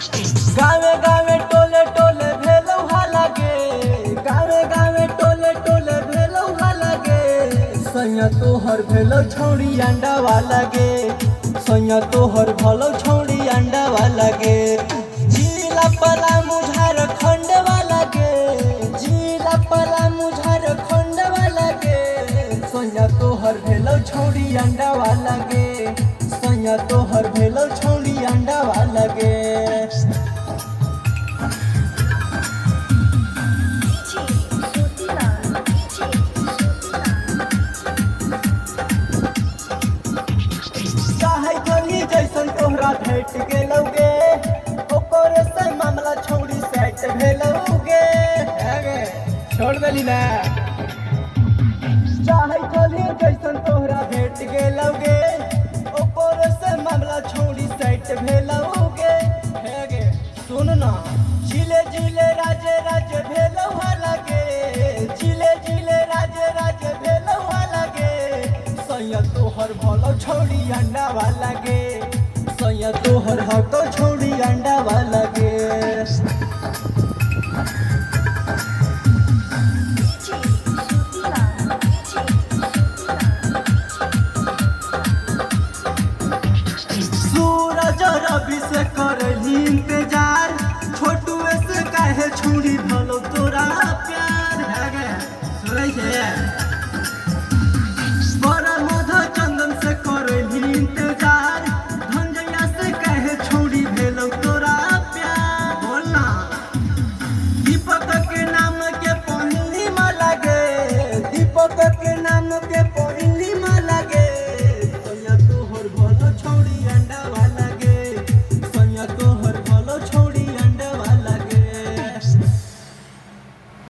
गावे गावे टोले टोले भेलौ हाला गे, गावे गावे टोले टोले भेलौ हाला गे। सैया तोहर भेलौ छौड़ी अंडा वाला गे, सैया तोहर भलौ छौड़ी अंडा वाला गे। जिला पलामू झारखंड वाला गे, जिला पलामू झारखंड वाला गे। सैया तोहर भेलौ छौड़ी अंडा वाला गे, सैया तोहर भेलौ छौड़ी अंडा वाला गे। DJ Sotilal, DJ Sotilal. चाहे धोनी जैसन तोहरा भेट गेलौगे, ओकर से मामला छौड़ी सेट भेलौगे। गे छोड़ देली ना। चाहे धोनी जैसन तोहरा भेट गेलौगे, ओकर से मामला छौड़ी सेट भेलौगे। हे गे सुन ना, जिले जिले राज्य राज्य भेलौ हाला गे, जिले जिले राज्य राज्य भेलौ हाला गे। सैया तोहर भलौ छौड़ी अंडा वाला गे, सैया तोहर हकौ छौड़ी अंडा वाला गे।